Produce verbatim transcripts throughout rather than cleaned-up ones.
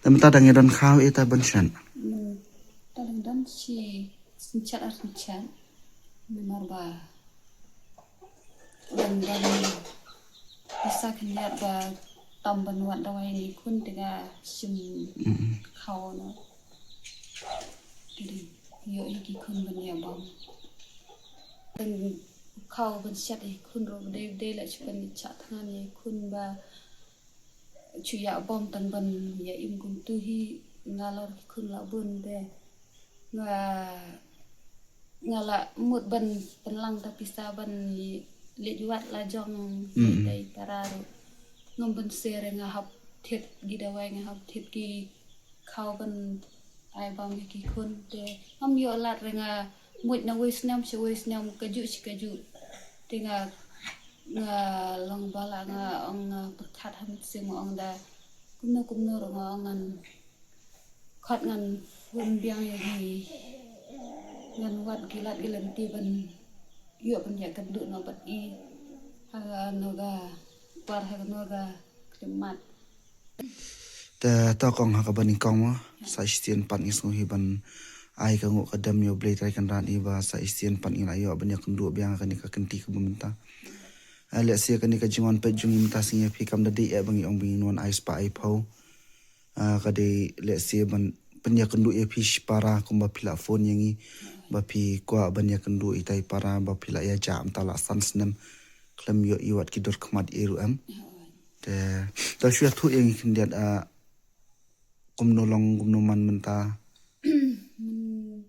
Mynta dang ïa don khaw ita ban shan. Mynta dang don shi synchat ar synchat. Namar ba dang don pisa khyndiat ba tam ban wad dawai ïa ki khun te nga shim khaw noh. Te dang ïoh ïa ki khun ban ïa bam. Dang khaw ban shat ïa ki khun ruh ba dei ba dei la shu ban ïa chah thngan ïa ki khun ba shu ïa bam tang ban ïa im kumtu hi. Nga lor ki khun la bun te nga nga la mut ban pynlang ta pisa ban leit wad la jong ïa ita i para ruh. Ngam ban sher nga hap thied ki dawai, nga hap thied ki khaw ban ai bam ïa ki khun te ngam ïoh lad re. Nga mut na wei snem sha wei snem, kajuh shi kajuh. Te nga nga long ba la nga ong, nga pyrkhat ha mynsiem, nga ong da kumno kumno ruh nga ong ngan khot ngan phone biang ïa ki, ngan wad ki lad ki lynti ban ïoh ban ïakynduh noh bad i ha kano ka por, ha kano ka khyllipmat. Te to kong, ha kaba nyngkong mo, sa shisien pat ngi sngew hi ban ai ka nguh ka dem ïa U Blei Trai Kynrad, i ba sa shisien pat ngi la ïoh ban ïakynduh biang ha kane ka kynti kaba mynta. Ah, lehse kane ka jingwan peit jong ngi mynta sngi ïa phi kam da dei eh ba ngi ong ba ngin wan ai spah ai phew. Ah, ka dei lehse ban pynïakynduh ïa phi shipara kumba phi la phone ïa ngi ba phi kwah ban ïakynduh ita i para ba phi la ïa jah mynta la san snem khlem ïoh ïa wat ki dur khmat ei ruh em. Te to shu ïathuh ïa ngi khyndiat, ah, kumno long kumno man mynta. Myn,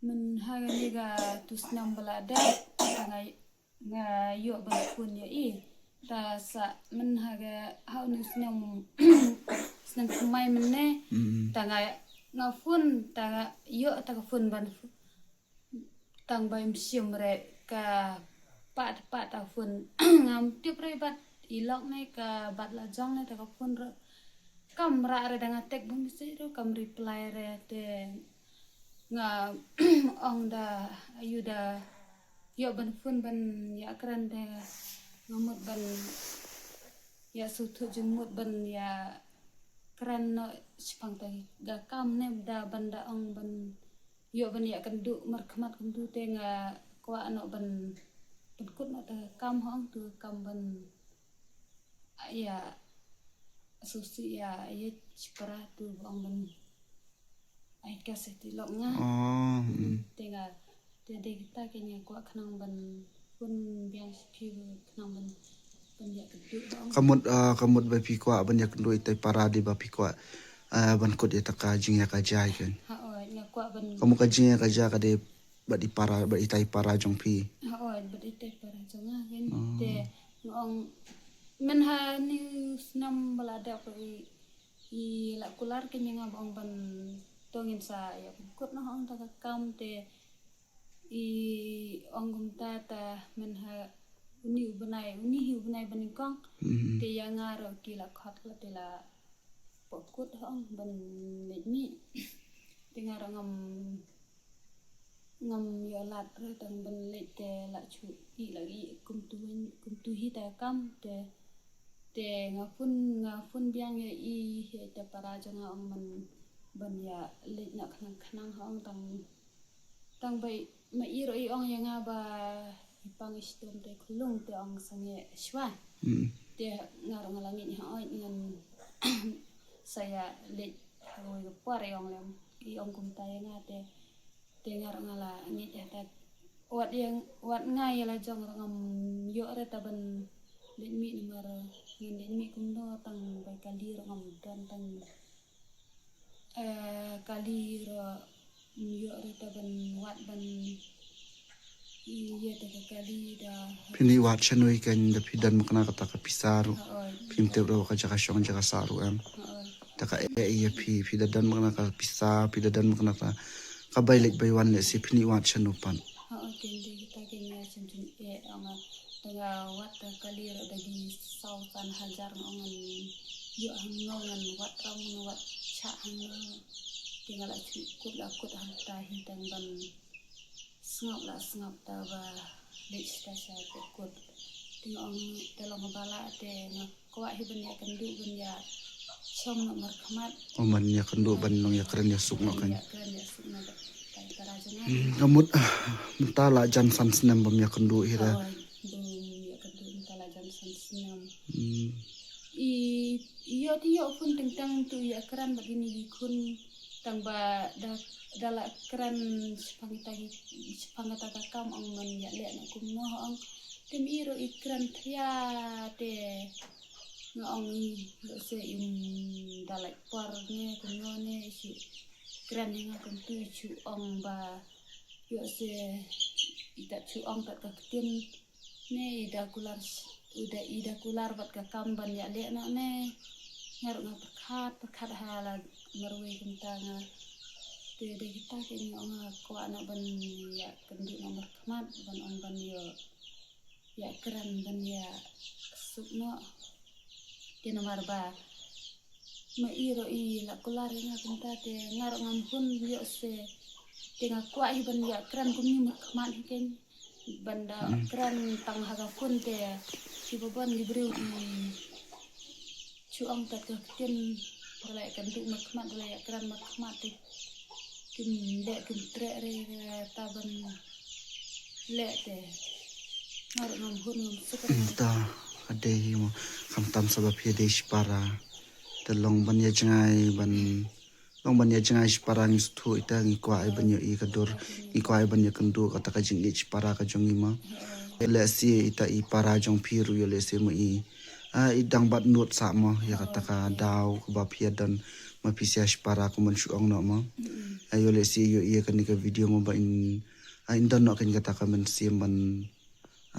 myn ha kane ka tu snem ba la dep, ta nga nga ïoh ban phone ïa i. Ta sa myn ha ka ha une u snem, snem thymmai mynne. Mm. Ta nga nga phone, ta nga ïoh ta ka phone ban ph-, tang ba im shym re ka pat pat ta phone. Ngam tip re bad i lok ne ka bad la jong ne ta ka phone re. Kam rah re, da nga text ba message re kam reply re te nga ong da ayu da ïoh ban phone ban ïakren te nga mut ban ïa sngewthuh jingmut ban ïakren noh shaphang ta ka kam ne da ban da ong ban ïoh ban ïakynduh markhmat kumtu te nga kwah noh ban pynkut noh ta ka kam, hong tu kam ban ïa sngewsih ïa ïa shipara tu ba ong ban ai ka se ti lok nga. Oh, mm. Te nga te dei kita ke nga kwah khnang ban phone biang sha phi khnang ban ban ïakynduh ba ong. Ka mut, ah, ka mut ba phi kwah ban ïakynduh ita i para dei ba phi kwah, ah, ban kut ïa ta ka jingïakajia kan. Ha, oh, nga kwah ban. Ka mut ka jingïakajia ka dei bad i para, bad ita i para jong phi. Ha, oh, bad ita i para jong nga kan. Oh. Te nga ong myn ha ni snam ba la dep i i la kular ke nga ba ong ban to ngin sa ïa pynkut noh ong ta ka kam te i ong kumta ta myn ha uni u bnai, uni hi u bnai ba nyngkong. Mm. Te ïa nga ruh ki la khot la te la pynkut hong ban leit mih. Te nga ruh ngam ngam ïoh lad re tang ban leit te la shu i la i kumtu kumtu hi ta kam te te nga phone nga phone biang ïa i ïa ita para jong nga ong ban ban ïa leit na khnang khnang hong tang tang ba i ma i ruh i ong ïa nga ba i pang i shitom te khulung te ong sangeh shwa. Mm. Te nga ruh nga la ngeit hong oi ngan sa ïa leit ha kawei ka por i ong lem i ong kumta ïa nga te Te nga ruh nga la ngeit ïa ta wat ïa wat nga ïa la jong ruh ngam ïoh re ta ban leit mih namar ngan leit mih kumno tang bai kali ruh ngam don tang, eh, kali ruh ngam ïoh re ta ban wat ban ïa ta ka kali da. Phin ïa wat shano i kan da phi don ma kane kata ka pisa ruh. Hooid. Phim tip ruh ka jaka shong jaka sah ruh em. Hooid. Ta ka eh ïa phi phi da don ma kane ka pisa phi da don ma kane ka Ka bai leit bai wan lehse phin ïa wad shano pat. Ha, o, kynde kita kynja shen jin e ong, tang wat kali ruh da ki saw san hajar ong ngan ïoh hangno ngan wad ram ngan wad chah hangno. Te nga la shu kut la kut hangta hi tang ban sngap la sngap ta ba leit shata sha te kut. Te nga ong te long ba la te nga kwah hi ban ïa kynduh ban ïa Chong noh markhmat. O man ïakynduh ban long ïakren ïasuk noh kan. Ïakren ïasuk noh bad ka para jong nga. Hmm, ka mut mynta la jan san snem bym ïakynduh hi ra. Oi, bym ïakynduh mynta la jan san snem. Hmm. I ïoh ti ïoh khun teng tang tu ïakren bad ini i khun tang ba da da la kren shipang ta ki shipang ta ka kam ong man ïa leh na kumno ong. Tem i ro i kren thia te nga ong i ro se im da la por ne kumno ne i shu kren ne nga kum tu i shu ong ba ïoh se i tat shu ong tat ka ktien ne i da kular i da i da kular bad ka kam ban ïa leh noh ne. Nga ruh nga pyrkhat pyrkhat ha la marwei kumta nga. Te da kita ki nga ong nga kwah noh ban ïa kynduh noh markhmat ban ong ban ïoh ïa kren ban ïa suk noh. Te namar ba ma i ro i la kular ïa nga kumta te nga ruh ngam hun ïoh se te nga kwah hi ban ïa kren kumni markhmat hi ken. Ban da kren tang ha ka phone te ki babon ki briew ki shu ong tat ka ktien ba la ïa kynduh markhmat ba la ïa kren markhmat te kim leh kim treh re re ta ban leh te. Nga ruh ngam hun ngam suk re. Mynta ka dei hi mo khamtam sa ba phi dei shipara. Te long ban ïa jngai ban long ban ïa jngai shipara ngi sngewthuh ita ngi kwah ai ban ïa i ka dur ngi kwah ai ban ïa kynduh kata ka jingïeit shipara ka jong ngi ma. Te leh si ita i para jong phi ruh ïa leh si ma i. Ah, i dang bat nud sa ma ïa kata ka daw kaba phi ïa don ma phi sia shipara kum ban shu ong noh ma. Ah, ïa leh si ïa i kane ka video ma ba in ah, in don noh kane kata ka mynsiem ban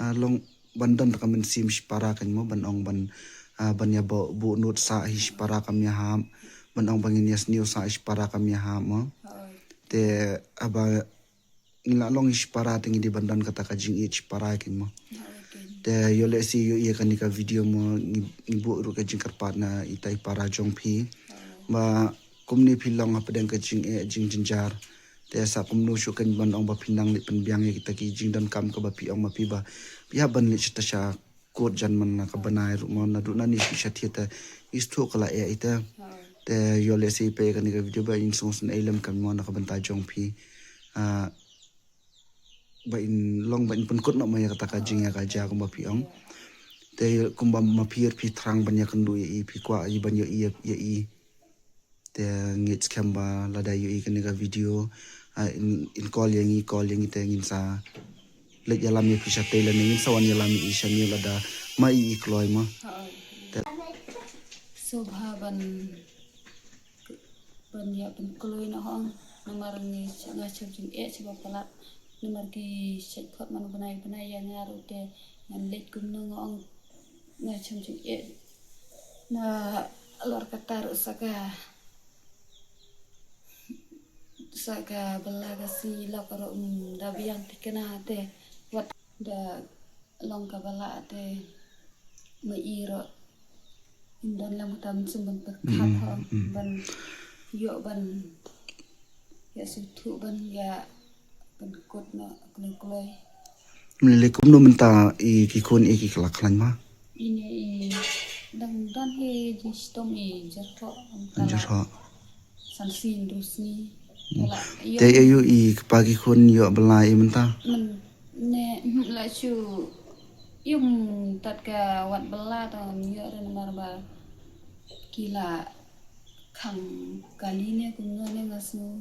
ah, long ban don ka mynsiem shipara kan mo ban ong ban ah, ban ïa ba bu nud sa hi shipara kam ïa hap ban ong ban ngin ïa sniew sa hi shipara kam ïa hap mo. Te haba ngi la long hi shipara te ngi di ban don kata ka jingïeit shipara kan mo. Te ïa leh si ïa ïa kane ka video mo ngi ngi bu ruh ka jingkyrpad na ita i para jong phi ba kumne phi long hapdeng ka jingeh jingjynjar. Te sa kumno shu kan ban ong ba phi nang leh pynbiang ïa kita ki jingdonkam kaba phi ong ma phi ba phi hap ban leh shata sha kut jan man la ka bnai ruh mo naduh nani shu sha thieta i shu ka la ïa ita. Te ïa leh si pe kane ka video ba in sngewsynei lem kan mo na ka bynta jong phi. Ah, ba in long ba in pynkut noh ma ïa kata ka jingïa ka ja kumba phi ong. Te kumba ma phi phi thrang ban ïa kynduh ïa i phi kwah i ban ïa i ïa i. Te ngeit skhem ba lada ïohi kane ka video ah, in, in call ïa ngi call ïa ngi te ngin sa leit ïalam ïa phi shatei lane ngin sa wan ïalam ïa i sha ngi lada ma i i kloi ma. Te sngewbha ban ban ïa pynkloi noh hong namar ngi nga shem jingeh sha ba palat namar ki shet khot man bnai bnai ïa nga ruh te ngan leit kumno nga ong nga shem jingeh. Na lor kata ruh sa ka sa ka bala ka si lok ruh da biang tikna te wat da long ka bala te ma i ruh in don lam ka tam sum ban pyrkhat ha ban ïoh ban ïa suthu ban ïa ban kut na kloi kloi. Mlele kumno mynta i ki khun i ki kla khlain ma. Ini i dang don hi jingshitom i jertho. Jertho. San sin du sngi. Te ayu i kpa ki khun ïoh bala i mynta. Ne la shu ïum tat ka wat bala ta ïoh ren mar ba ki la khang kali ne kumno ne nga sngew.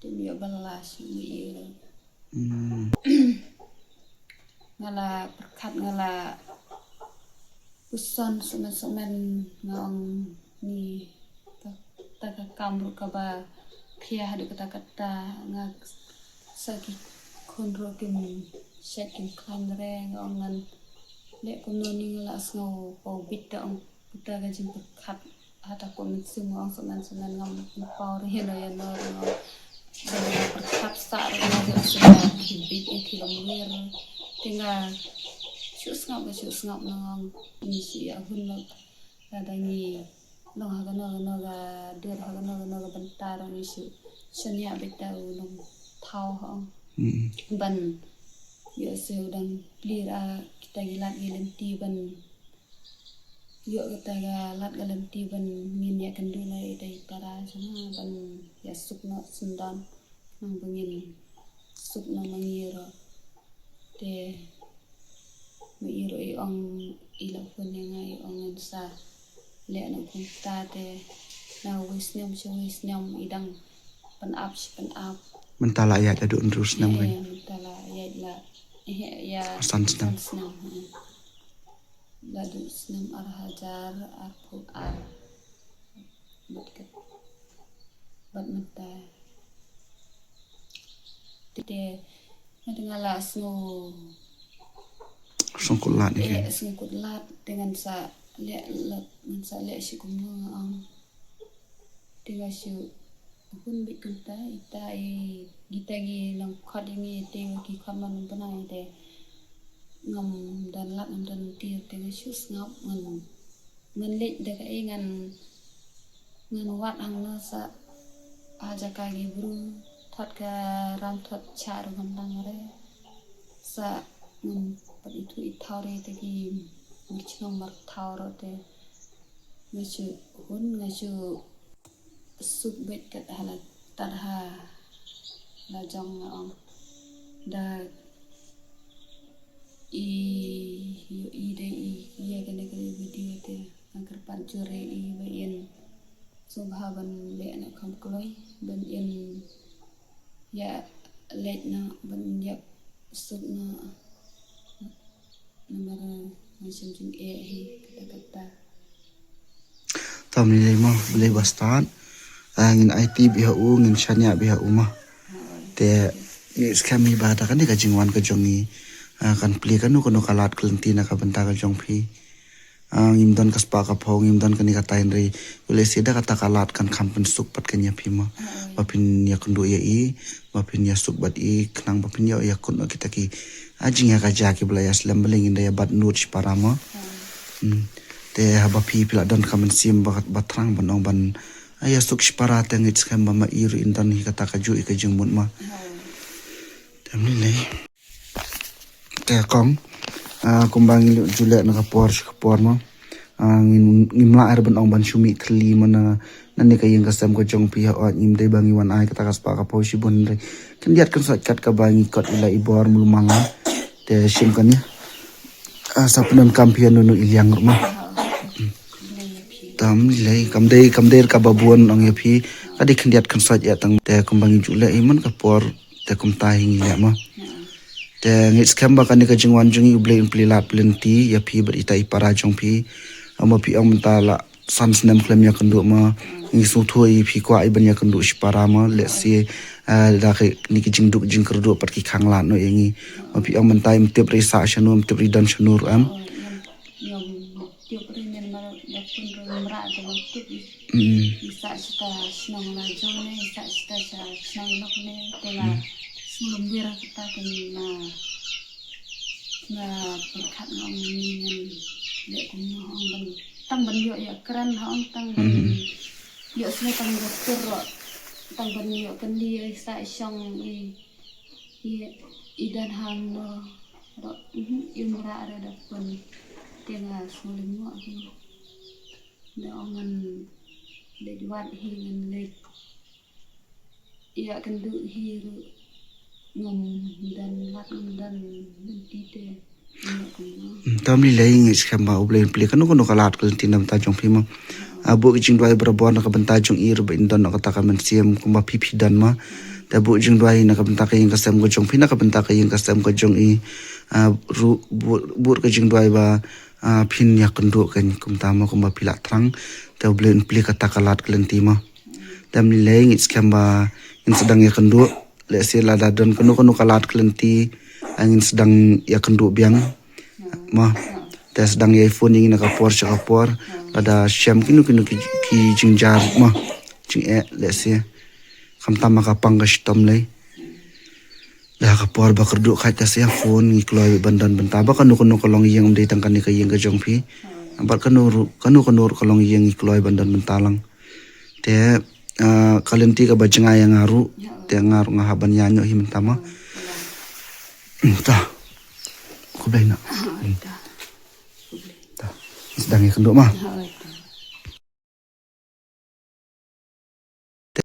Te ïoh bala shu i. Nga la pyrkhat nga la puson semen semen nga ong ni ta ka kam ruh kaba pia haduh kata kata nga sa ki khun ruh kim shet kim khlaiñ re nga ong ngan leh kumno ni nga la sngew pau bit ta ong. Kita ka jingpyrkhat hata ko mynsiem nga ong semen semen ngam pau re ïano ïano re nga ong. Ba nga pyrkhat sa re nga ong semen ki bit ïa ki longwir. Te nga shu sngap nga shu sngap nga ong ngi shu ïa hun lo. Lada ngi long ha kano kano ka dur ha kano kano ka bynta ruh ngi shu shaniah beit ta u nongthaw ha ong. Ban ïoh se u dang plir a kita ki lad ki lynti ban ïoh kata ka lad ka lynti ban ngin ïakynduh noh ïa ita i para jong nga ban ïasuk noh syndon. Nang ba ngin suk noh ma ngi ruh. Te ma i ruh i ong, i la phone ïa nga i ong ngin sa leh noh kumta te na wei snem sha wei snem i dang pynap shi pynap. Mynta la ïaid haduh hynriew snem kan? Eh, mynta la ïaid la, eh, ïa san snem. San snem, hmm. La duh snem ar hajar arphew ar. Bad kat, bad mynta. Te nga, te nga la sngew, sngewkut lad ïa ki, eh, sngewkut lad te ngan sa leh, lad ngan sa leh shi kumno nga ong. Te nga shu hun beit kumta, ita i, kita ki nang khot ïa ngi te ki khot man bnai te ngam don lad ngam don tiar te nga shu sngap ngan, ngan leit da kaei ngan, ngan wad hangno sa ha jaka ki bru, thot ka ram thot cha ruh ngam nang re. Sa ngam pat ithuh ithaw re te ki mur chnong mar thaw ruh te nga shu hun, nga shu suk beit kat ha la tad ha la jong nga ong. Da i, ïoh i da i ïa kane ka video te nga kyrpad jur ïa i ba in sngewbha ban leh noh kham kloi ban in ïa leit noh ban ïa suk noh. Namar nga shem jingeh hi kata kata. Tam ni lei mo, lei ba stad. Ah, ngin aiti bha u, ngin shaniah bha u mo. Te ngi skhem hi ba da kane ka jingwan ka jong ngi, ah, kan plie kano kano ka lad ka lynti na ka bynta ka jong phi. Ah, ngim don ka spah ka phew, ngim don kane ka tai hynrei u lehse da kata ka lad kan kham pynsuk pat kan ïa phi mo. Ba phin ïakynduh ïa i, ba phin ïasuk bad i, khnang ba phin ïoh ïakut noh kita ki, ah, jingïakajia kiba la ïaslem, balei ngin da ïa bat nud shipara mo. Hmm. Te haba phi, phi la don ka mynsiem ba, ba thrang ban ong ban, ah, ïasuk shipara te ngi skhem ba ma i ruh in don hi kata kajuh ïa ka jingmut mo. Te mlei lei. Te kong, ah, kumba ngi ju leh na ka por sha ka por mo. Ah, ngim, ngim lah ban ong ban shu mih thylli mo na, na ne ka ïing ka sem ka jong phi, hooid ngim dei ba ngi wan ai kata ka spah ka phew shibun hynrei khyndiat khynsoit kat kaba ngi kot i la i bor mlumang. Te shim kane, ah, sa pyndonkam phi ïa uno uno i liang ruh mo. Tam lei, kam dei, kam dei kaba bun ong ïa phi, ka dei khyndiat khynsoit ïa tang te kumba ngi ju leh i man ka por. Te kumta hi ngi leh mo. Te ngi skhem ba kane ka jingwan jong ngi U Blei un plie lad plie lynti ïa phi bad ita i para jong phi. Mo phi ong mynta la san snem khlem ïakynduh mo. Ngi sngewthuh ïa phi kwah i ban ïakynduh shipara mo. Lehse, eh, da kane ka jingduk jingkyrduh pat ki khang lad noh ïa ngi. Mo phi ong mynta im tip re sah shano, im tip re don shano ruh em. Tip re men ba da pun ro mra da tip i. Mm. I sah sita shnong la jong ne, i sah sita sha shnong lok ne, te nga, mm, sngewlem wir kata te nga, nga pyrkhat nga ong ni ngan leh kumno ong ban, tang ban ïoh ïa kren ha ong tang ban, mm, ïoh sngewtang doktor ro, tang ban ïoh kynli i sah shong i. Ïa, i don hangno ruh, mhm, i mra ruh da pun. Te nga sngewlem mo hi. Da ong ngan leit wad hi ngan leit ïakynduh hi ruh ngam don lad ngam don lynti te. Tam lei lei ngi skhem ba U Blei un plie kano kano ka lad ka lynti na bynta jong phi mo. Ah, buh ki jingduwai barabor na ka bynta jong i ruh ba in don na kata ka mynsiem kumba phi phi don mo. Te buh jingduwai na ka bynta ka ïing ka sem ka jong phi, na ka bynta ka ïing ka sem ka jong i. Ah, ruh buh, buh ka jingduwai ba, ah, phin ïakynduh kan kumta mo kumba phi la thrang. Te U Blei un plie kata ka lad ka lynti mo. Tam lei lei ngi skhem ba ngin sdang ïakynduh. Lehse lada don kano kano ka lad ka lynti, ah, ngin sdang ïakynduh biang. Mo. Te sdang ïa i phone ïa ngi na ka por sha ka por. Lada shem kino kino ki, ki jingjar mo. Jingeh lehse. Khamtam ma ka pang ka shitom lei. Da ka por ba kyrduh khat te sa ïa phone ngi kloi ban don bynta ba kano kano ka longïing, ym dei tang kane ka ïing ka jong phi. Bad kano ruh, kano kano ruh ka longïing ngi kloi ban don bynta lang. Te, ah, ka lynti kaba jngai ïa nga ruh, te nga ruh nga hap ban ïaid noh hi mynta mo. Ta. Khublei noh. Ta. Sdang ïa kynduh ma. Hooid.